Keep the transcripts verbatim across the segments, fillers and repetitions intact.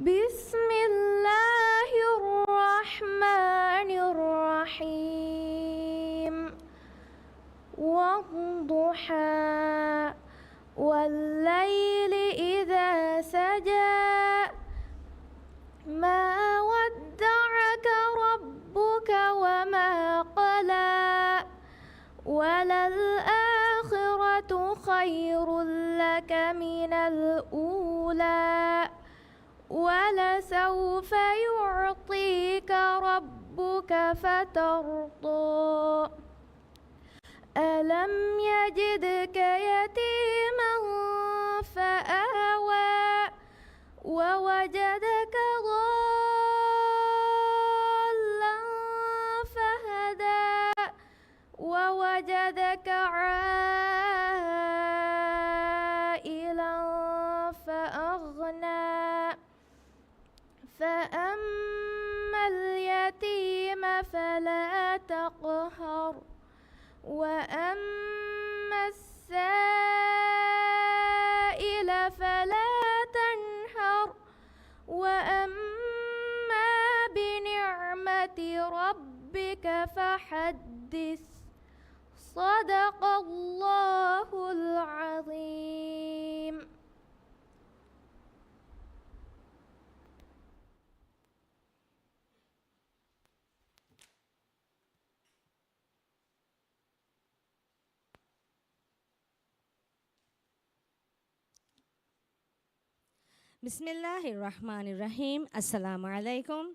بسم الله الرحمن الرحيم. والضحى. والليل إذا سجى. ما ودعك ربك وما قلى. وللآخرة خير لك من الأولى. ولسوف يعطيك ربك فترضى. ألم يجدك يتيما فآوى. ووجدك ضالا فهدى. ووجدك عائلا فأغنى. فأما اليتيم فلا تقهر. وأما السائل فلا تنهر. وأما بنعمة ربك فحدث. صدق الله العظيم. ބިސްމިއްލާހި ރަޙްމާނި ރަޙީމް. އައްސަލާމު ޢަލައިކުމް.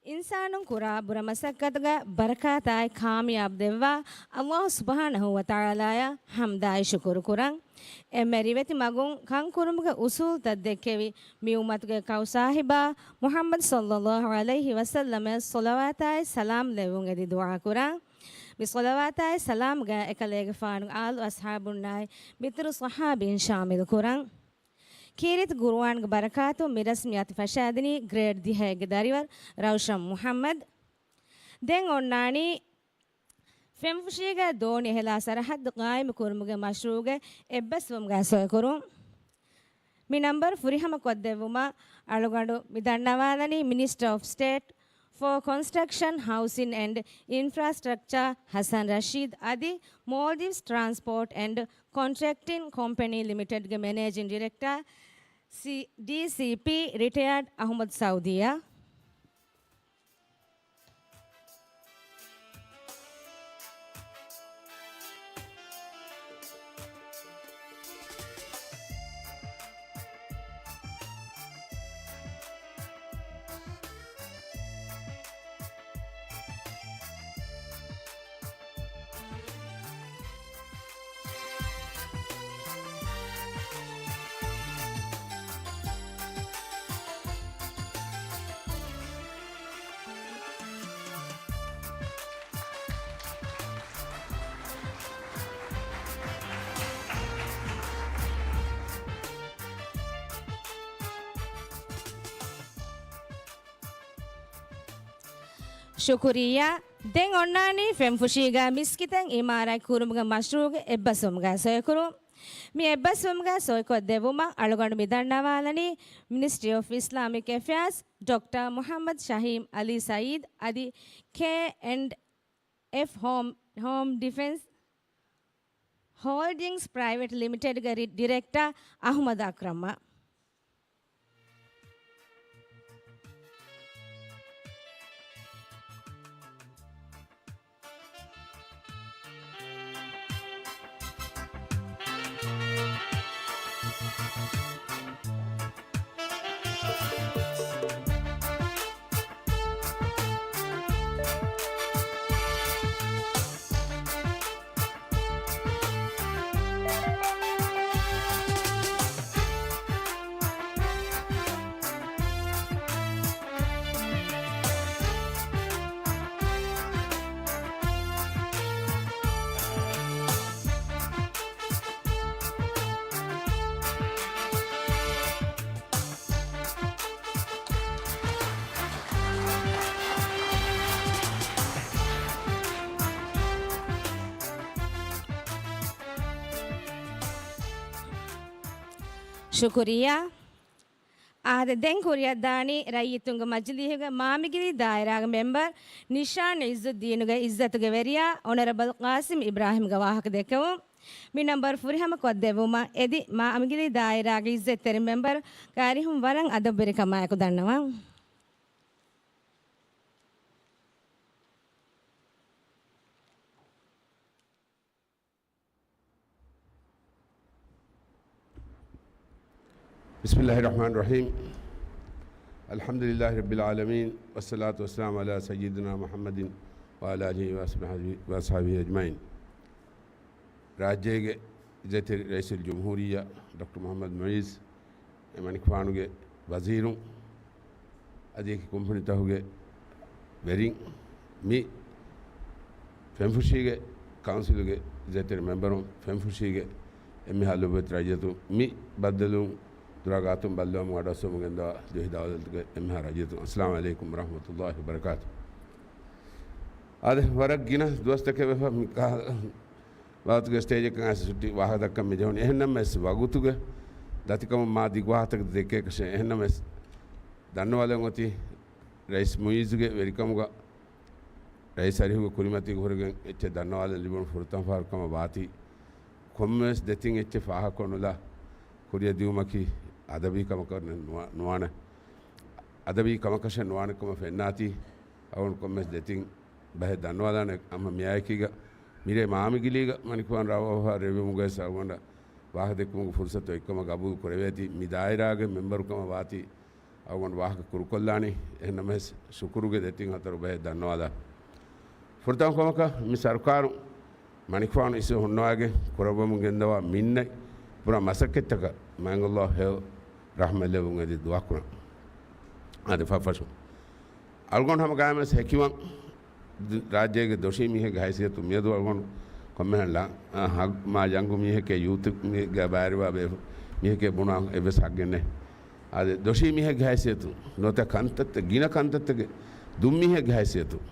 އިންސާނުން ކުރާ ބުރަ މަސައްކަތުގެ ބަރަކާތާއި ކާމިޔާބު ދެއްވާ ﷲ ސުބްޙާނަހޫ ވަތަޢާލާއަށް ޙަމްދާއި ޝުކުރު ކުރަން. އެންމެ ރިވެތި މަގުން ކަން ކުރުމުގެ އުޞޫލުތައް ދެއްކެވި، މި އުއްމަތުގެ ކައު ސާހިބާ މުޙައްމަދު ޞައްލައްލާހު ޢަލައިހި ވަސައްލަމަށް ޞަލަވާތާއި ސަލާމް ލެއްވުން އެދި ދުޢާ ކުރަން. މި ޞަލަވާތާއި ސަލާމްގައި އެކަލޭގެފާނު އާލު އަޞްޙާބުންނާއި މިތުރު ޞަޙާބީން ޝާމިލު ކުރަން. ކީރިތި ޤުރުއާންގެ ބަރަކާތުން މި ރަސްމި އަތު ފަށާދިނީ ގްރޭޑް ދިހައެއްގެ ދަރިވަރު ރައުޝަން މުޙައްމަދު. ދެން އޮންނާނީ ފެންފުށީގަ ދޯނި އެހެލާ ސަރަޙައްދު ޤާއިމު ކުރުމުގެ މަޝްރޫޢުގެ އެއްބަސްވުމުގަ ސޮއިކުރުން. މި ނަންބަރު ފުރިހަމަ ކޮށްދެއްވުމަށް އަޅުގަނޑު މި ދަންނަވާލަނީ މިނިސްޓަރ އޮފް ސްޓޭޓް ފޯ ކޮންސްޓްރަކްޝަން، ހައުސިން އެންޑް އިންފްރާސްޓްރަކްޗާ ހަސަން ރަޝީދު އަދި މޯލްޑިވްސް ޓްރާންސްޕޯޓް އެންޑް ކޮންޓްރެކްޓިން ކޮމްޕެނީ ލިމިޓެޑްގެ މެނޭޖިން ޑިރެކްޓާ، ޑީސީޕީ، ރިޓަޔާޑް އަޙުމަދު ސައުދީއަށް. ޝުކުރިއްޔާ. ދެން އޮންނާނީ ފެންފުށީގަ މިސްކިތެއް އިމާރާތް ކުރުމުގެ މަޝްރޫޢުގެ އެއްބަސްވުމުގަ ސޮއިކުރުން. މި އެއްބަސްވުމުގަ ސޮއިކޮށްދެއްވުމަށް އަޅުގަނޑު މި ދަންނަވާލަނީ މިނިސްޓްރީ އޮފް އިސްލާމިކް އެފެއާޒް، ޑޮކްޓަރ މުޙައްމަދު ޝަހީމް ޢަލީ ސައީދު އަދި ކޭ އެންޑް އެފް ހޯމް، ހޯމް ޑިފެންސް ހޯލްޑިންގްސް ޕްރައިވެޓް ލިމިޓެޑްގެ ރި-، ޑިރެކްޓާ އަޙުމަދު އަކްރަމްއަށް. ޝުކުރިއްޔާ. އާދެ، ދެން ކުރިއަށްދާނީ ރައްޔިތުންގެ މަޖިލީހުގެ މާމިގިރީ ދާއިރާގެ މެމްބަރު ނިޝާން އިއްޒުއްދީނުގެ އިއްޒަތުގެ ވެރިޔާ އޮނަރަބަލް ޤާސިމް އިބްރާހިމްގެ ވާހަކަ ދެއްކެވުން. މި ނަންބަރު ފުރިހަމަ ކޮށްދެއްވުމަށް އެދި މާމިގިރީ ދާއިރާގެ އިއްޒަތްތެރި މެމްބަރު ގާރިހުން ވަރަށް އަދަބުވެރިކަމާއެކު ދަންނަވަން. بسم الله الرحمن الرحيم. الحمد لله رب العالمين، والصلاة والسلام على سيدنا محمد وعلى آله وأصحابه، وأصحابه أجمعين. ރާއްޖޭގެ އިއްޒަތްތެރި ރައީސުލްޖުމްހޫރިއްޔާ ޑޮކްޓަރ މުޙައްމަދު މުޢިއްޒު، އެ މަނިކުފާނުގެ ވަޒީރުން، އަދި އެކި ކުންފުނިތަކުގެ ވެރިން، މި ފެންފުށީގެ ކައުންސިލުގެ އިއްޒަތްތެރި މެމްބަރުން، ފެންފުށީގެ އެންމެހާ ލޮބުވެތި ރައްޔިތުން، މި ބައްދަލުވުން ދުރާ ގާތުން ބައްލަވަމުން އަޑުއައްސަވަމުން ގެންދަވާ ދިވެހި ދައުލަތުގެ އެންމެހާ ރައްޔިތުން، އައްސަލާމު ޢަލައިކުމް ވަރަޙްމަތުﷲ ވަބަރަކާތު. އާދެ، ވަރަށް ގިނަ ދުވަސްތަކެއް ވެފަ މި ކާ-، ވާގުތުގެ ސްޓޭޖަކަށް އައިސް ހުއްޓި ވާހަކަ ދައްކަން މި ޖެހުނީ. އެހެންނަމަވެސް ވަގުތުގެ ދަތިކަމުން މާ ދިގު ވާހަކަތަކެއް ދެއްކޭކަށެއް. އެހެންނަމަވެސް ދަންނަވާލަން އޮތީ ރައީސް މުޢިއްޒުގެ ވެރިކަމުގަ ރައީސް އަރިހުގެ ކުރިމަތީގެ ހުރެގެން އެއްޗެއް ދަންނަވާލަން ލިބުނު ފުރަތަމަ ފަހަރު ކަމަށް ވާތީ، ކޮންމެވެސް ދެތިން އެއްޗެއް ފާހަގަކޮށް ނުލާ ކުރިއަށް ދިއުމަކީ އަދަބީ ކަމަކަށް ނު-، ނުވާނެ. އަދަބީ ކަމަކަށެއް ނުވާނެ ކަމަށް ފެންނާތީ، އަޅުގަނޑު ކޮންމެވެސް ދެތިން ބަހެއް ދަންނަވާލާނެ. އަމަ މިއާއެކީގަ މިރޭ މާމިގިލީގަ މަނިކުފާނު ރާވާފާ ރޭވުމުގައި އަޅުގަނޑަށް ވާހަކަ ދެއްކުމުގެ ފުރުސަތު އޮތްކަމަށް ގަބޫލު ކުރެވޭތީ، މި ދާއިރާގެ މެމްބަރު ކަމަށް ވާތީ، އަޅުގަނޑު ވާހަކަ ކުރުކޮށްލާނީ. އެހެންނަމަވެސް، ޝުކުރުގެ ދެތިން ހަތަރު ބަހެއް ދަންނަވާލާ. ފުރަތަމަ ކަމަކަށް، މި ސަރުކާރު މަނިކުފާނު އިސްވެ ހުންނަވައިގެން ކުރައްވަމުން ގެންދަވާ މިންނަތް ޕުރަ މަސައްކަތްތަކަށް މާތް ﷲ ހެޔޮ ރަޙްމަތް ލެއްވުން އެދި ދުޢާ ކުރަން. އާދެ، ފަށްފަށުން. އަޅުގަނޑު ހަމަ ގާތްމަސް ހެކިވަން ރާއްޖޭގެ ދޮށީ މީހެއްގެ ހައިސިއްޔަތުން މިއަދު އަޅުގަނޑު ކޮންމެހެން ލާ-، އާ، ހަ-، މާ ޔަންގު މީހެކޭ، ޔޫތު މީހެއްގެ ބައިވެރިވާ ބޭފު މީހެކޭ ބުނާ އެއްވެސް ހައްގެއް ނެތް. އާދެ، ދޮށީ މީހެއްގެ ހައިސިއްޔަތުން ނުވަތަ ކަންތައްތައް، ގިނަ ކަންތައްތަކެއް ދުން މީހެއްގެ ހައިސިއްޔަތުން،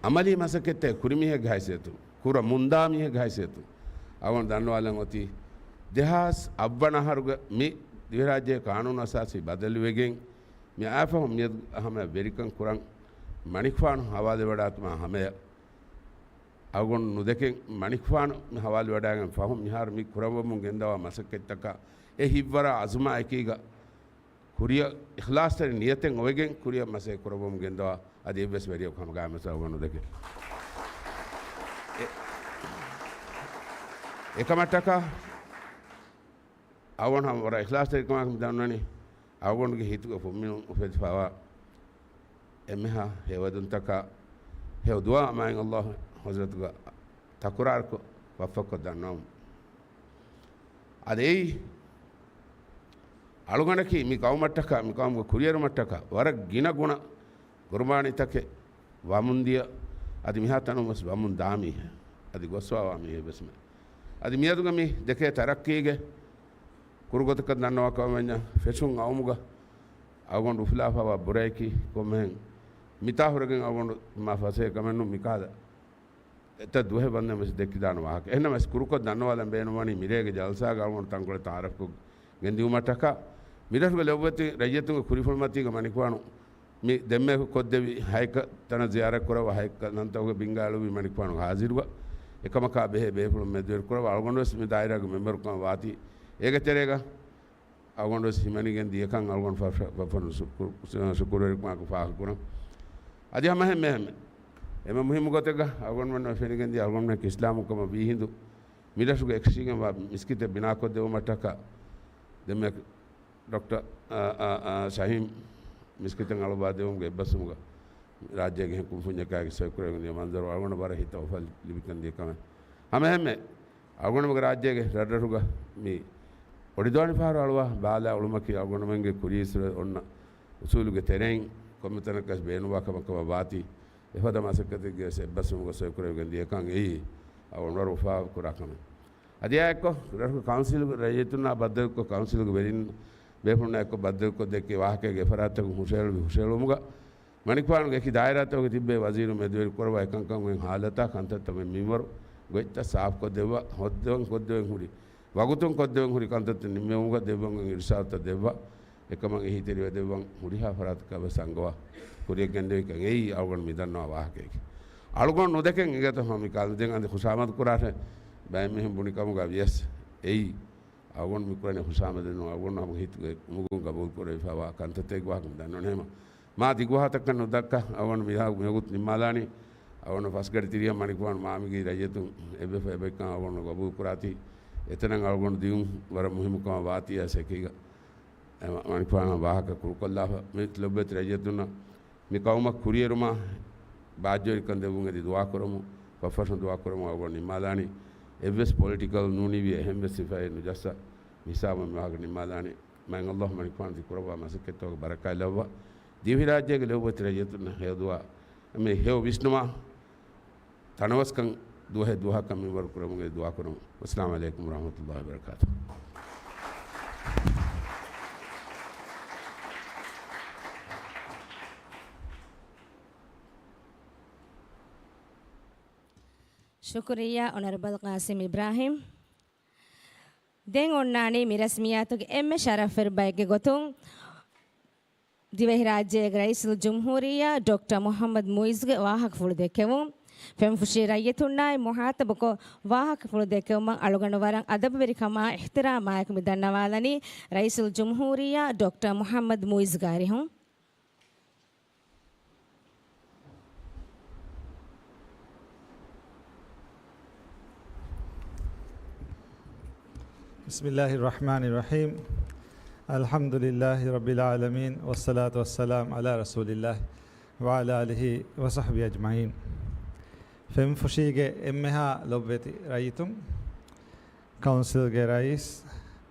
އަމަލީ މަސައްކަތްތައް ކުރި މީހެއްގެ ހައިސިއްޔަތުން، ކުރަމުންދާ މީހެއްގެ ހައިސިއްޔަތުން އަޅުގަނޑު ދަންނަވާލަން އޮތީ، ދެހާސް އަށްވަނަ އަހަރުގެ މި ދިވެހިރާއްޖޭގެ ޤާނޫނު އަސާސީ ބަދަލުވެގެން، މި އާފަހު މިއަދު ހަމަ ވެރިކަން ކުރަން މަނިކުފާނު ހަވާލުވެވަޑާތުމާ ހަމަޔަށް އަޅުގަނޑު ނުދެކެން، މަނިކުފާނު މި ހަވާލުވެވަޑާގެން ފަހު މިހާރު މި ކުރައްވަމުން ގެންދަވާ މަސައްކަތްތަކާ އެ ހިތްވަރާ އަޒުމާ އެކީގަ ކުރިއަށް އިޚްލާޞްތެރި ނިޔަތެއް އޮވެގެން ކުރިއަށް މަސައްކަތް ކުރައްވަމުން ގެންދަވާ އަދި އެއްވެސް ވެރިޔަކު ހަމަ ގާތްމަސް އަޅުގަނޑު ނުދެކެން. އެ-، އެކަމަށްޓަކާ އަޅުގަނޑު ހަމަ ވަރަށް އިޚްލާޞްތެރިކަމާއެކު މި ދަންނަވަނީ، އަޅުގަނޑުގެ ހިތުގަ ފުންމިނުން އުފެދިފައިވާ އެންމެހާ ހެޔޮވަދުންތަކާ ހެޔޮ ދުޢާ މާތް ﷲ ޙަޟްރަތުގަ ތަކުރާރުކޮށް ވައްފަކޮށް ދަންނަވަމު. އަދި އެއީ އަޅުގަނޑަކީ މި ޤައުމަށްޓަކާ، މި ޤައުމުގެ ކުރިއެރުމަށްޓަކާ ވަރަށް ގިނަ ގުނަ ޤުރުބާނީތަކެއް ވަމުންދިޔަ، އަދި މިހާތަނުން ވެސް ވަމުން ދާ މީހެއް، އަދި ގޮސްވާވާ މީހެއް ވެސްމެ. އަދި މިއަދުގެ މި ދެކޭ ތަރައްޤީގެ ކުރު ގޮތަކަށް ދަންނަވާ ކަމަށް ވަންޏާ، ފެށުން އައުމުގަ އަޅުގަނޑު އުފުލާފައިވާ ބުރައަކީ ކޮންމެހެން މިތާ ހުރެގެން އަޅުގަނޑު މާ ފަސޭހަ ކަމެއް ނޫން މިކާލަ އެތައް ދުވަހެއް ވަންދެން ވެސް ދެއްކިދާނެ ވާހަކަ. އެހެންނަމަވެސް ކުރުކޮށް ދަންނަވާލަން ބޭނުންވަނީ މިރޭގެ ޖަލްސާގަ އަޅުގަނޑު ތަންކޮޅެއް ތަޢާރަފްކޮށް ގެންދިއުމަށްޓަކާ، މިރަށުގެ ލޮބުވެތި ރައްޔިތުންގެ ކުރިފުޅުމަތީގަ މަނިކުފާނު މި ދެންމެ ކޮށްދެއްވި ހައެއްކަ ތަނަށް ޒިޔާރަތް ކުރައްވާ، ހައެއްކަ ތަންތަކުގެ ބިންގާ އެޅުއްވި މަނިކުފާނުގެ ހާޒިރުގަ އެކަމަކާ ބެހޭ ބޭފުޅުން މެދުވެރި ކުރައްވާ، އަޅުގަނޑުވެސް މި ދާއިރާގެ މެމްބަރުކަމަށް ވާތީ، އޭގެ ތެރޭގަ އަޅުގަނޑުވެސް ހިމެނިގެން ދިޔަކަން އަޅުގަނޑު ފަ-، ފަ-، ފަފަނު ޝުކުރު-، ޝުކުރުވެރިކަމާއެކު ފާހަގަކުރަން. އަދި ހަމަ އެހެންމެ އެހެންމެ. އެންމެ މުހިއްމު ގޮތެއްގަ އަޅުގަނޑުމެންނަށް ފެނިގެންދިޔަ އަޅުގަނޑުމެން އިސްލާމު ކަމަށް ވީހިނދު މިރަށުގެ އެކަށީގެންވާ މިސްކިތެއް ބިނާކޮށްދެއްވުމަށްޓަކާ ދެންމެ ޑޮކްޓަރ، އާ، އާ، އާ، ޝަހީމް މިސްކިތެއް އަޅުވާދެވުމުގެ އެއްބަސްވުމުގަ ރާއްޖޭގެ އެހެން ކުންފުންޏަކާއެކު ސޮއިކުރެވިގެންދިޔަ މަންޒަރު އަޅުގަނޑަށް ވަރަށް ހިތަށް އުފަލި ލިބިގެންދިޔަ ކަމެއް. ހަމައެހެންމެ އަޅުގަނޑުމެންގެ ރާއްޖޭގެ ރަށްރަށުގަ މި އޮޑިދުވާނި ފަހަރު އަޅުވާ ބާލާ އުޅުމަކީ އަޅުގަނޑުމެންގެ ކުރީއްސުރެ އޮންނަ އުސޫލުގެ ތެރެއިން ކޮންމެ ތަނަކަސް ބޭނުންވާ ކަމަކަށް ވާތީ، އެފަދަ މަސައްކަތެއްގެ ވެސް އެއްބަސްވުމުގަ ސޮއިކުރެވިގެން ދިޔަކަން އެއީ އަޅުގަނޑު ވަރަށް އުފާވެރި ކުރާ ކަމެއް. އަދި އާއެއްކޮށް ރަށުގެ ކައުންސިލުގެ ރައްޔިތުންނާ ބައްދަލުކޮށް، ކައުންސިލުގެ ވެރިން ބޭފުޅުންނާ އެއްކޮށް ބައްދަލުކޮށް ދެއްކި ވާހަކައިގެ އެފަރާތްތަކުން ހުށަހެޅުވި ހުށަހެޅުމުގަ، މަނިކުފާނުގެ އެކި ދާއިރާތަކުގެ ތިއްބެވި ވަޒީރު މެދުވެރިކުރައްވާ އެކަންކަން އޮތް ހާލަތާ ކަންތައްތައް މިންވަރު ގޮތްތައް ސާފުކޮށްދެއްވާ، ހޮއްދަވަން ކޮށްދެވެން ހުރި، ވަގުތުން ކޮށްދެވެން ހުރި ކަންތައްތައް ނިންމެވުމުގަ ދެއްވަން އިރުޝާދުތައް ދެއްވާ، އެކަމަށް އެހީތެރިވެދެއްވަން ހުރިހާ ފަރާތަކަށް ވެސް އަންގަވާ ކުރިޔަށް ގެންދެވިކަން އެއީ އަޅުގަނޑު މި ދަންނަވާ ވާހަކައެކެވެ. އަޅުގަނޑު ނުދެކެން އެނގޭތޯ ހަމަ މި ކަލުދެން އަދި ޚުށާމަދު ކުރާށޭ. ބައެއް މީހުން ބުނި ކަމުގަ ވިޔަސް އެއީ އަޅުގަނޑު މި ކުރަނީ ޚުށާމަދެއް ނޫން. އަޅުގަނޑު ހަމަ ހިތުގެ އުމުގުން ގަބޫލު ކުރެވިފައިވާ ކަންތައްތަކެއްގެ ވާހަކަ މި ދަންނަވަނީ. ހަމަ މާ ދިގު ވާހަކަތަކަށް ނުދައްކާ އަޅުގަނޑު މިހާ މިވަގުތު ނިންމާލާނީ. އަޅުގަނޑު ފަސްގަޑި ތިރިއަށް މަނިކުފާނު މާމިގެ ރައްޔިތުން އެއްވެފަ އެބައިކަން އަޅުގަނޑު ގަބޫލު ކުރާތީ. އެތަނަށް އަޅުގަނޑު ދިއުން ވަރަށް މުހިއްމު ކަމަށް ވާތީ އައިސް އެކީގަ އެ މަ-، މަނިކުފާނަށް ވާހަކަ ކުރުކޮށްލާފަ. މި ލޮބުވެތި ރައްޔިތުންނަށް މި ޤައުމަށް ކުރިއެރުމަށް ބާއްޖަވެރިކަން ދެއްވުން އެދި ދުޢާ ކުރަމު، ފަށްފަށުން ދުޢާ ކުރަމު އަޅުގަނޑު ނިންމާލާނީ. އެއްވެސް ޕޮލިޓިކަލް ނޫނީވި އެހެންވެސް ސިފައެއް ނުޖައްސާ މި ހިސާބުން މި ވާހަކަ ނިންމާލާނީ. މާތް ﷲ މަނިކުފާނު ތި ކުރައްވާ މަސައްކަތްތަކުގެ ބަރަކާތް ލައްވާ. ދިވެހިރާއްޖޭގެ ލޮބުވެތި ރައްޔިތުންނަށް ހެޔޮދުޢާ އެމެ ހެޔޮ ވިސްނުމާ ތަނަވަސްކަން ދުވަހެއް ދުވަހަކަށް މިންވަރު ކުރަމުގެ ދުޢާ ކުރަމު. ވައްސަލާމު ޢަލައިކުމް ވަރަޙްމަތުﷲ ވަބަރަކާތުހު. ޝުކުރިއްޔާ އޮނަރަބަލް ޤާސިމް އިބްރާހިމް. ދެން އޮންނާނީ މި ރަސްމިއްޔާތުގެ އެންމެ ޝަރަފްވެރި ބައެއްގެ ގޮތުން ދިވެހިރާއްޖޭގެ ރައީސުލްޖުމްހޫރިއްޔާ ޑޮކްޓަރ މުޙައްމަދު މުޢިއްޒުގެ ވާހަކަފުޅު ދެއްކެވުން. ފެންފުށީ ރައްޔިތުންނާއި މުޚާޠަބުކޮށް ވާހަކަފުޅު ދެއްކެވުމަށް އަޅުގަނޑު ވަރަށް އަދަބުވެރިކަމާ އިޙްތިރާމާއެކު މި ދަންނަވާލަނީ ރައީސުލްޖުމްހޫރިއްޔާ ޑޮކްޓަރ މުޙައްމަދު މުޢިއްޒުގެ އަރިހުން. بسم الله الرحمن الرحيم. الحمد لله رب العالمين، والصلاة والسلام على رسول الله وعلى آله وصحبه أجمعين. ފެންފުށީގެ އެންމެހާ ލޮބުވެތި ރައްޔިތުން، ކައުންސިލްގެ ރައީސް،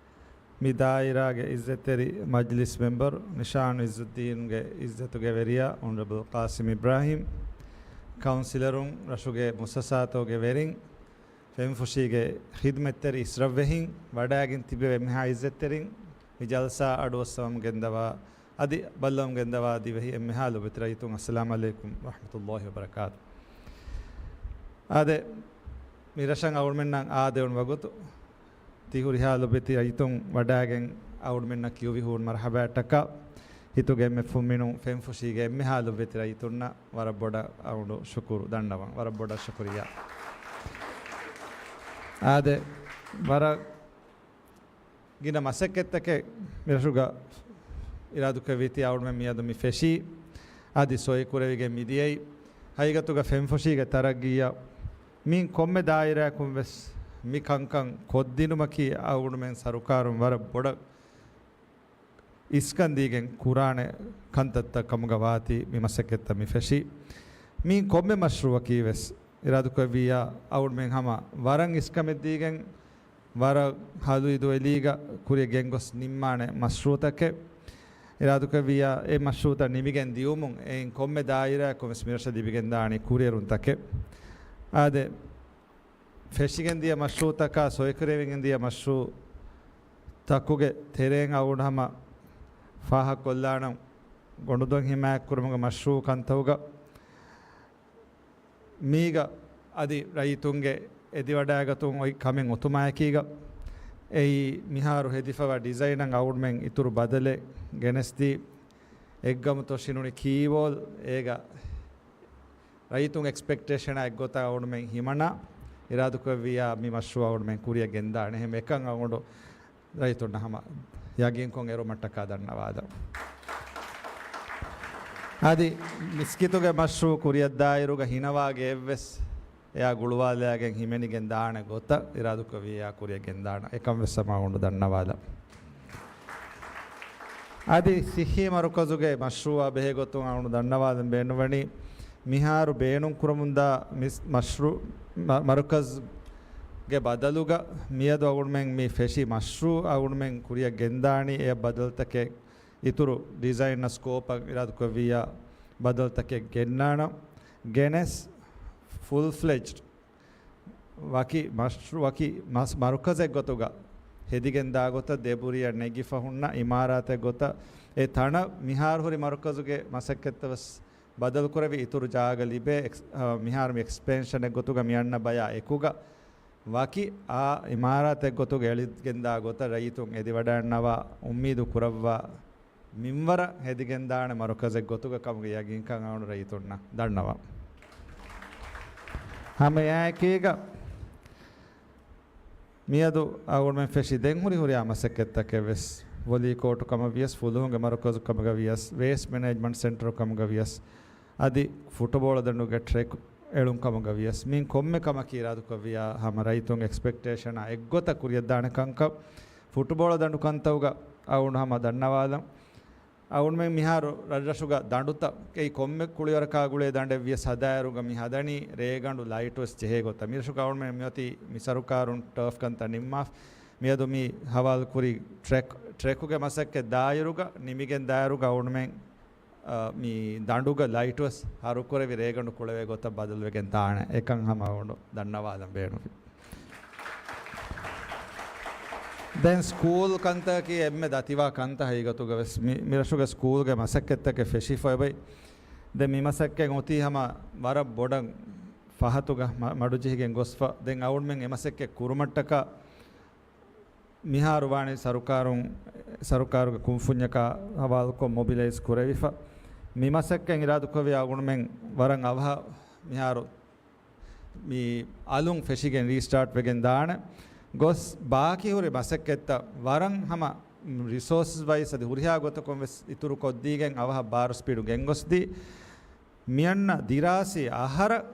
މި ދާއިރާގެ އިއްޒަތްތެރި މަޖްލިސް މެމްބަރު ނިޝާން އިއްޒުއްދީންގެ އިއްޒަތުގެ ވެރިޔާ އޮނަރަބަލް ޤާސިމް އިބްރާހިމް، ކައުންސިލަރުން، ރަށުގެ މުއައްސަސާތަކުގެ ވެރިން، ފެންފުށީގެ ޚިދުމަތްތެރި އިސްރަށްވެހިން، ވަޑައިގެން ތިބެވޭ އެންމެހާ އިއްޒަތްތެރިން، މި ޖަލްސާ އަޑުއައްސަވަމުން ގެންދަވާ، އަދި ބައްލަވަމުން ގެންދަވާ ދިވެހި އެންމެހާ ލޮބުވެތި ރައްޔިތުން، އައްސަލާމް ޢަލައިކުމް ވަރަޙްމަތުﷲ ވަބަރަކާތު. އާދެ، މި ރަށަށް އަޅުމެންނަށް އާދެވުނު ވަގުތު، ތި ހުރިހާ ލޮބުވެތި ރައްޔިތުން ވަޑައިގެން އަޅުމެންނަށް ކިޔުވި ހޫނު މަރްޙަބާއަށްޓަކާ، ހިތުގެ އެންމެ ފުންމިނުން ފެންފުށީގެ އެންމެހާ ލޮބުވެތި ރައްޔިތުންނަށް ވަރަށް ބޮޑަށް އަޅުގަނޑު ޝުކުރު ދަންނަވަން. ވަރަށް ބޮޑަށް ޝުކުރިއްޔާ. އާދެ، ވަރަށް ގިނަ މަސައްކަތްތަކެއް މިރަށުގަ އިރާދުކުރެއްވީތީ އަޅުމެން މިއަދު މި ފެށީ، އަދި ސޮއިކުރެވިގެން މިދިޔައީ. ހަގީގަތުގަ ފެންފުށީގެ ތަރައްގީއަށް މިއިން ކޮންމެ ދާއިރާއަކުން ވެސް މި ކަންކަން ކޮށްދިނުމަކީ އަޅުގަނޑުމެން ސަރުކާރުން ވަރަށް ބޮޑަށް އިސްކަން ދީގެން ކުރާނެ ކަންތައްތައް ކަމުގަ ވާތީ މި މަސައްކަތްތައް މި ފެށީ. މި ކޮންމެ މަޝްރޫއަކީ ވެސް އިރާދުކުރެއްވިއްޔާ އަޅުގަނޑުމެން ހަމަ ވަރަށް އިސްކަމެއް ދީގެން ވަރަށް ހަލު އިދު އެލީގަ ކުރިޔަށް ގެންގޮސް ނިންމާނެ މަޝްރޫއުތަކެއް. އިރާދުކުރެއްވިއްޔާ އެ މަޝްރޫއުތައް ނިމިގެން ދިއުމުން އެއިން ކޮންމެ ދާއިރާއަކުން ވެސް މިރަށަށް ލިބިގެންދާނީ ކުރިއެރުންތަކެއް. އާދެ، ފެށިގެން ދިޔަ މަޝްރޫއުތަކާ ސޮއިކުރެވިގެން ދިޔަ މަޝްރޫއުތަކުގެ ތެރެއިން އަޅުގަނޑު ހަމަ ފާހަގަކޮށްލާނަން. ގޮނޑުދޮށް ހިމާޔަތްކުރުމުގެ މަޝްރޫއު ކަންތައްގަ މީގަ އަދި ރައްޔިތުންގެ އެދިވަޑައިގަތުން އޮތް ކަމެއް އޮތުމާއެކީގަ، އެއީ މިހާރު ހެދިފަވާ ޑިޒައިނަށް އަޅުގަނޑުމެން އިތުރު ބަދަލެއް ގެނެސްދީ، އެއްގަމުތޯ ޝިނުނި ކީވޯލް އޭގަ ރައްޔިތުން އެކްސްޕެކްޓޭޝަނާ އެއްގޮތަށް އަޅުގަނޑުމެން ހިމަނާ، އިރާދުކުރެއްވިއްޔާ މި މަޝްރޫއު އަޅުގަނޑުމެން ކުރިއަށް ގެންދާނެ. އެހެން އެކަން އަޅުގަނޑު ރައްޔިތުންނަށް ހަމަ ޔަގީންކޮށް އެރުމަށްޓަކާ ދަންނަވާލަން. އަދި މިސްކިތުގެ މަޝްރޫއު ކުރިއަށްދާއިރުގަ ހިނަވާ ގެއެއްވެސް އެއާ ގުޅުވާލައިގެން ހިމެނިގެން ދާނެ ގޮތަށް އިރާދުކުރެއްވިއްޔާ ކުރިއަށް ގެންދާނަން. އެކަން ވެސް ހަމަ އަޅުގަނޑު ދަންނަވާލަން. އަދި ސިއްހީ މަރުކަޒުގެ މަޝްރޫއާ ބެހޭ ގޮތުން އަޅުގަނޑު ދަންނަވާލަން ބޭނުންވަނީ، މިހާރު ބޭނުން ކުރަމުންދާ މިސް-، މަޝްރޫ-، މަ-، މަރުކަޒްގެ ބަދަލުގަ މިއަދު އަޅުގަނޑުމެން މި ފެށި މަޝްރޫއު އަޅުގަނޑުމެން ކުރިއަށް ގެންދާނީ އެ ބަދަލުތަކެއް އިތުރު ޑިޒައިން ސްކޯޕަށް އިރާދުކުރެއްވިއްޔާ ބަދަލުތަކެއް ގެންނާނަން. ގެނެސް ފުލް ފްލެޖްޑް ވަކި މަޝްރޫ-، ވަކި މަސް-، މަރުކަޒެއް ގޮތުގަ ހެދިގެން ދާ ގޮތަށް ދެބުރިއަށް ނެގިފަ ހުންނަ އިމާރާތެއް ގޮތަށް އެ ތަނަށް މިހާރު ހުރި މަރުކަޒުގެ މަސައްކަތްތައް ވެސް ބަދަލުކުރެވި އިތުރު ޖާގަ ލިބޭ އެކްސް-، އަ، މިހާރު މި އެކްސްޕޭންޝަނެއް ގޮތުގަ މި އަންނަ ބަޔާ އެކުގަ ވަކި އާ އިމާރާތެއް ގޮތުގަ އެޅިގެންދާ ގޮތަށް ރައްޔިތުން އެދިވަޑައިގަންނަވާ އުއްމީދު ކުރައްވާ މިންވަރަށް ހެދިގެންދާނެ މަރުކަޒެއް ގޮތުގަ ކަމުގެ ޔަގީންކަން އަޅުގަނޑު ރައްޔިތުންނަށް ދަންނަވަން. ހަމައެއާއެކީގަ، މިއަދު އަޅުގަނޑުމެން ފެށި ދެން ހުރި ހުރިހާ މަސައްކަތްތަކެއް ވެސް، ވޮލީ ކޯޓު ކަމަށް ވިޔަސް، ފުލުހުންގެ މަރުކަޒު ކަމުގަ ވިޔަސް، ވޭސްޓް މެނޭޖްމަންޓް ސެންޓަރު ކަމުގަ ވިޔަސް، އަދި ފުޓުބޯޅަ ދަނޑުގެ ޓްރެކް އެޅުން ކަމުގަ ވިޔަސް، މިއިން ކޮންމެ ކަމަކީ އިރާދުކޮށް ވިޔާ ހަމަ ރައްޔިތުން އެކްސްޕެކްޓޭޝަނާ އެއްގޮތަށް ކުރިޔަށްދާނެ ކަންކަން ފުޓުބޯޅަ ދަނޑު ކަންތައުގަ އަޅުގަނޑު ހަމަ ދަންނަވާލަން. އަޅުގަނޑުމެން މިހާރު ރަށްރަށުގަ ދަނޑުތައް އެއީ ކޮންމެ ކުޅިވަރަކާ ގުޅޭ ދަނޑެއް ވިޔަސް ހަދާއިރުގަ މި ހަދަނީ ރޭގަނޑު ލައިޓުވެސް ޖެހޭ ގޮތަށް. މިރަށުގަ އަޅުގަނޑުމެން މިއޮތީ މި ސަރުކާރުން ޓާފް ކަންތައް ނިންމާފަ. މިއަދު މި ހަވާލުކުރި ޓްރެކް، ޓްރެކުގެ މަސައްކަތް ދާއިރުގަ، ނިމިގެން ދާއިރުގަ އަޅުގަނޑުމެން، އާ، މި ދަނޑުގަ ލައިޓުވެސް ހަރުކުރެވި ރޭގަނޑު ކުޅެވޭ ގޮތަށް ބަދަލުވެގެން ދާނެ. އެކަން ހަމަ އަޅުގަނޑު ދަންނަވާލަން ބޭނުންވި. ދެން ސްކޫލް ކަންތަކަކީ އެންމެ ދަތިވާ ކަންތައް. ހަގީގަތުގަ ވެސް މި، މިރަށުގެ ސްކޫލްގެ މަސައްކަތްތަކެއް ފެށިފަ އެބައި. ދެން މި މަސައްކަތް އޮތީ ހަމަ ވަރަށް ބޮޑަށް ފަހަތުގަ މަ، މަޑުޖެހިގެން ގޮސްފަ. ދެން އަޅުގަނޑުމެން އެ މަސައްކަތް ކުރުމަށްޓަކާ މިހާރު ވާނީ ސަރުކާރުން، ސަރުކާރުގެ ކުންފުންޏަކާ ހަވާލުކޮށް މޮބިލައިޒް ކުރެވިފަ. މި މަސައްކަތް އިރާދުކުރެވި އަޅުގަނޑުމެން ވަރަށް އަވަހަށް މިހާރު މި އަލުން ފެށިގެން ރީސްޓާޓް ވެގެން ދާނެ. ގޮސް ބާކީ ހުރި މަސައްކަތްތައް ވަރަށް ހަމަ ރިސޯސަސް ވައިސް އަދި ހުރިހާ ގޮތަކުން ވެސް އިތުރު ކޮށްދީގެން އަވަހަށް ބާރު ސްޕީޑު ގެންގޮސްދީ، މިއަންނަ ދިރާސީ އަހަރަށް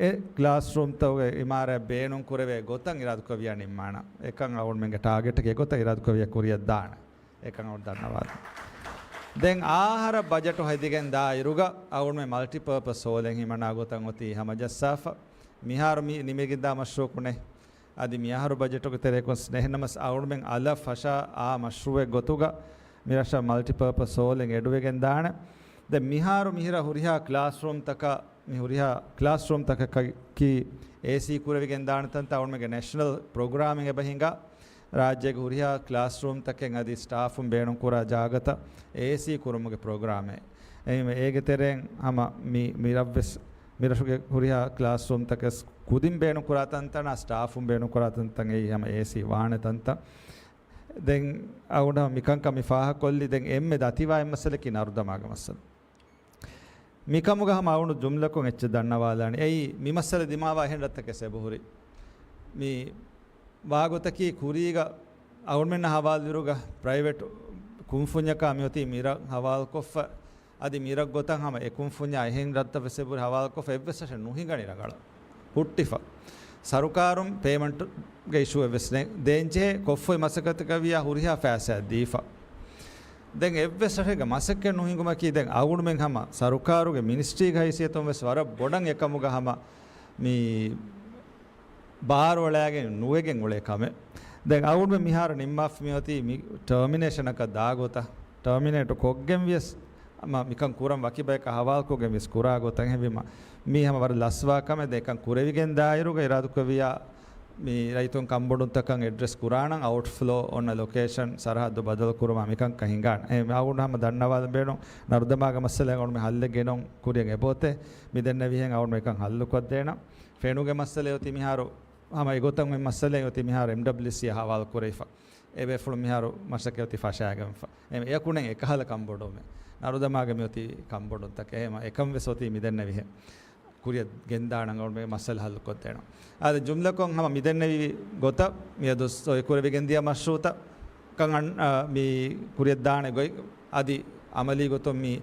އެ ކްލާސްރޫމްތަކުގެ އިމާރާތް ބޭނުން ކުރެވޭ ގޮތަށް އިރާދުކުރެވިޔާ ނިންމާނަން. އެކަން އަޅުގަނޑުމެންގެ ޓާގެޓަކީ އެގޮތަށް އިރާދުކުރެވިޔާ ކުރިޔަށް ދާނެ. އެކަން އަޅުގަނޑު ދަންނަވާލަން. ދެން އާހަރަށް ބަޖެޓު ހެދިގެން ދާއިރުގަ އަޅުގަނޑުމެން މަލްޓިޕާޕަސް ހޯލެއް ހިމަނާ ގޮތަށް އޮތީ ހަމަޖައްސާފަ. މިހާރު މި ނިމިގެންދާ މަޝްރޫއަކު ނެތް. އަދި މިއަހަރު ބަޖެޓުގެ ތެރެއަކުން ނެތް. ނަމަވެސް އަޅުގަނޑުމެން އަލަށް ފަށާ އާ މަޝްރޫއެއް ގޮތުގަ މިރަށަށް މަލްޓިޕާޕަސް ހޯލެއް އެޑުވެގެން ދާނެ. ދެން މިހާރު މިހިރަ ހުރިހާ ކްލާސްރޫމްތަކަށް، މި ހުރިހާ ކްލާސްރޫމްތަކަކީ އޭސީ ކުރެވިގެން ދާނެ ތަންތަން އަޅުގަނޑުމެންގެ ނޭޝަނަލް ޕްރޮގްރާމެއް އެބަ ހިނގާ، ރާއްޖޭގެ ހުރިހާ ކްލާސްރޫމްތަކެއް އަދި ސްޓާފުން ބޭނުންކުރާ ޖާގަތައް އޭސީ ކުރުމުގެ ޕްރޮގްރާމެއް. އެހެންވެ، އޭގެ ތެރެއިން ހަމަ މި، މިރަށްވެސް، މިރަށުގެ ހުރިހާ ކްލާސްރޫމްތަކެސް ކުދިން ބޭނުންކުރާ ތަންތަނާ ސްޓާފުން ބޭނުންކުރާ ތަންތަން އެއީ ހަމަ އޭސީ ވާނެ ތަންތަން. ދެން އަޅުގަނޑު މިކަންކަން މި ފާހަގަކޮށްލީ. ދެން އެންމެ ދަތިވާ އެއްމައްސަލައަކީ ނަރުދަމާގެ މައްސަލަ. މިކަމުގަ ހަމަ އަޅުގަނޑު ޖުމްލަކޮށް އެއްޗެއް ދަންނަވާލާނެ. އެއީ، މި މައްސަލަ ދިމާވާ އެހެން ރަށްތަކެއް އެބަހުރި. މި ވާގޮތަކީ ކުރީގަ އަޅުގަނޑުމެންނާ ހަވާލުވިއިރުގަ ޕްރައިވެޓް ކުންފުންޏަކާ މިއޮތީ މިރަށް ހަވާލުކޮށްފަ، އަދި މިރަށް ގޮތަށް ހަމަ އެ ކުންފުންޏާ އެހެން ރަށްތައް ވެސް އެބަހުރި ހަވާލުކޮށްފަ އެއްވެސް ރަށެއް ނުހިނގަނީ ރަނގަޅަށް. ހުއްޓިފަ. ސަރުކާރުން ޕޭމަންޓްގެ އިޝޫއެއް ވެސް ނެތް. ދޭންޖެހޭ ކޮށްފޮތް މަސައްކަތަކަށް ވިޔާ ހުރިހާ ފައިސާއެއް ދީފަ. ދެން އެއްވެސް ރަށެއްގަ މަސައްކަތް ނުހިނގުމަކީ ދެން އަޅުގަނޑުމެން ހަމަ ސަރުކާރުގެ މިނިސްޓްރީގެ ހައިސިއްޔަތުން ވެސް ވަރަށް ބޮޑަށް އެކަމުގަ ހަމަ މި ބާރުއަޅާގެން ނުވެގެން އުޅޭ ކަމެއް. ދެން އަޅުގަނޑުމެން މިހާރު ނިންމާފަ މިއޮތީ މި ޓާމިނޭޝަނަކަށް ދާ ގޮތަށް، ޓާމިނޭޓް ކޮށްގެން ވިޔަސް މިކަން ކުރަން ވަކި ބަޔަކަށް ހަވާލުކޮށްގެން ވިޔަސް ކުރާ ގޮތަށް. އެހެންވީމަ މީ ހަމަ ވަރަށް ލަސްވާ ކަމެއް. ދެން އެކަން ކުރެވިގެން ދާއިރުގަ އިރާދުކުރެއްވިޔާ މި ރައްޔިތުން ކަންބޮޑުންތަކަށް އެޑްރެސް ކުރާނަން، އައުޓްފްލޯ އޮންނަ ލޮކޭޝަން ސަރަހައްދު ބަދަލު ކުރުމާ މިކަންކަން ހިނގާނެ. އެ އަޅުގަނޑު ހަމަ ދަންނަވާލަން ބޭނުން. ނަރުދަމާގެ މައްސަލައަށް އަޅުގަނޑުމެން ހައްލެއް ގެނައުން ކުރިއަށް އެބައޮތޭ. މި ދެންނެވިހެން އަޅުގަނޑު މިކަން ހައްލުކޮށްދޭނަން. ފެނުގެ މައްސަލަ އޮތީ މިހާރު ހަމަ އެގޮތަށް އޮތް މައްސަލައެއް އޮތީ މިހާރު އެމްޑަބްލިއުސީއާ ހަވާލު ކުރެވިފަ. އެބޭފުޅުން މިހާރު މަސައްކަތް އޮތީ ފަށާގެންފަ. އެ، އެޔަކުނެއް އެކަހަލަ ކަންބޮޑުވުމެއް. ނަރުދަމާގެ މިއޮތީ ކަންބޮޑުންތަކެއް. އެހެމަ އެކަން ވެސް އޮތީ މިދެންނެވިހެން. ކުރިއަށް ގެންދާނަން އަޅުގަނޑުމެން މައްސަލަ ހައްލުކޮށްދޭނަން. އާދެ، ޖުމްލަކޮށް ހަމަ މިދެންނެވި ގޮތަށް މިއަދު ސޮއި ކުރެވިގެންދިޔަ މަޝްރޫއުތައް ކަން އަން-، އާ، މި ކުރިއަށްދާނެ ގޮތް އަދި އަމަލީ ގޮތުން މި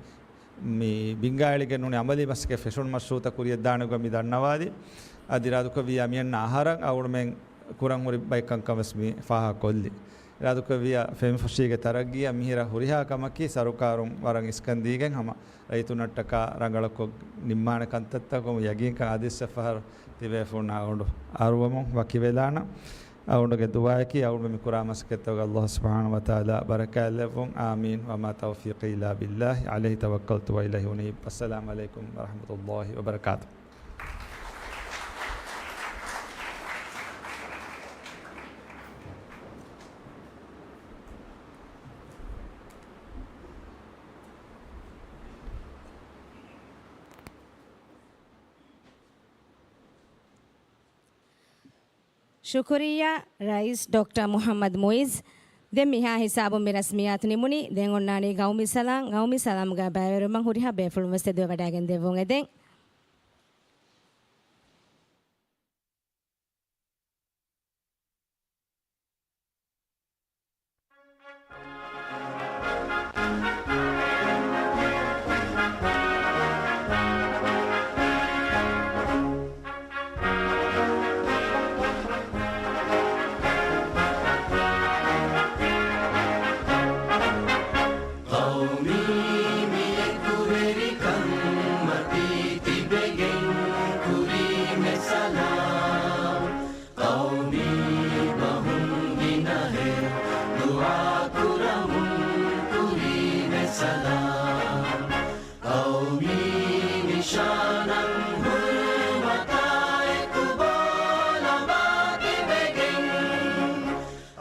މި ބިންގާއެޅިގެން ނޫނީ އަމަލީ މަސައްކަތް ފެށުނު މަޝްރޫއުތައް ކުރިއަށްދާނެ ގޮތް މި ދަންނަވާލި. އަދި އިރާދުކޮށްވިއްޔާ މިއަންނަ އަހަރަށް އަޅުގަނޑުމެން ކުރަން ހުރި ބައެއް ކަންކަން ވެސް މި ފާހަގަކޮށްލި. އިރާދުކޮށްވިއްޔާ ފެންފުށީގެ ތަރައްގީއަށް މިހިރަ ހުރިހާ ކަމަކީ ސަރުކާރުން ވަރަށް އިސްކަން ދީގެން ހަމަ ރައްޔިތުންނަށްޓަކާ ރަނގަޅަކޮށް ނިންމާނެ ކަންތައްތަކުން ޔަގީންކަން އާދެ، އިސް އެފް އާރު ތިބޭފުޅުންނާ އަޅުގަނޑު އަރުވަމުން ވަކިވެލާނަން. އަޅުގަނޑުގެ ދުޢާއަކީ އަޅުގަނޑު މި ކުރާ މަސައްކަތްތަކުގަ ﷲ ސުބްޙާނަހޫ ވަތަޢާލާ ބަރަކާތްލެއްވުން. އާމީން. وما توفيقي إلا بالله، عليه توكلت وإليه أنيب. السلام عليكم ورحمة الله وبركاته. ޝުކުރިއްޔާ ރައީސް ޑޮކްޓަރ މުޙައްމަދު މުޢިއްޒު. ދެން މިހާ ހިސާބުން މި ރަސްމިއްޔާތު ނިމުނީ. ދެން އޮންނާނީ ގައުމީ ސަލާމް. ގައުމީ ސަލާމްގަ ބައިވެރިވުމަށް ހުރިހާ ބޭފުޅުން ވެސް ތެދުވެވަޑައިގެން ދެއްވުން އެދެން. ޤައުމީ މި އެކުވެރިކަން މަތީ ތިބެގެން ކުރީމެ ސަލާމް. ޤައުމީ ބަހުން ގިނަހެޔޮ ދުޢާ ކުރަމުން ކުރީމެ ސަލާމް. ޤައުމީ ނިޝާނަށް ހުރުމަތާ އެކު ބޯ ލަބާ ތިބެގެން،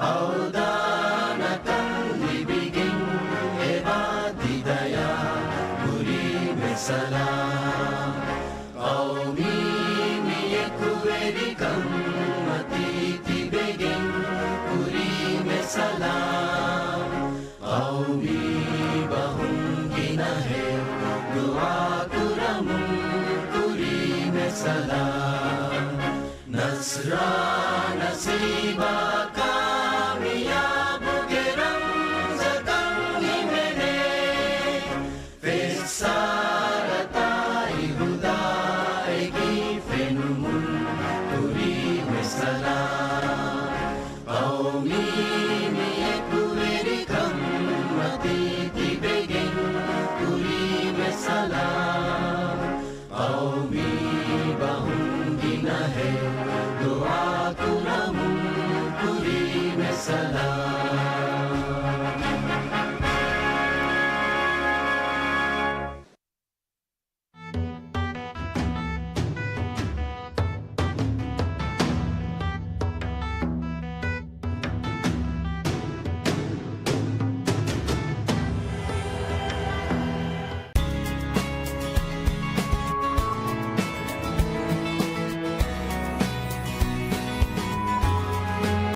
އަވްދާނަކަން ލިބިގެން އެބާ ތި ދަޔާ ކުރީމެ ސަލާމް. ޤައުމީ މި އެކުވެރިކަން މަތީ ތިބެގެން ކުރީމެ ސަލާމް. ޤައުމީ ބަހުން ގިނަހެޔޮ ދުޢާ ކުރަމުން ކުރީމެ ސަލާމް. ނަޞްރާ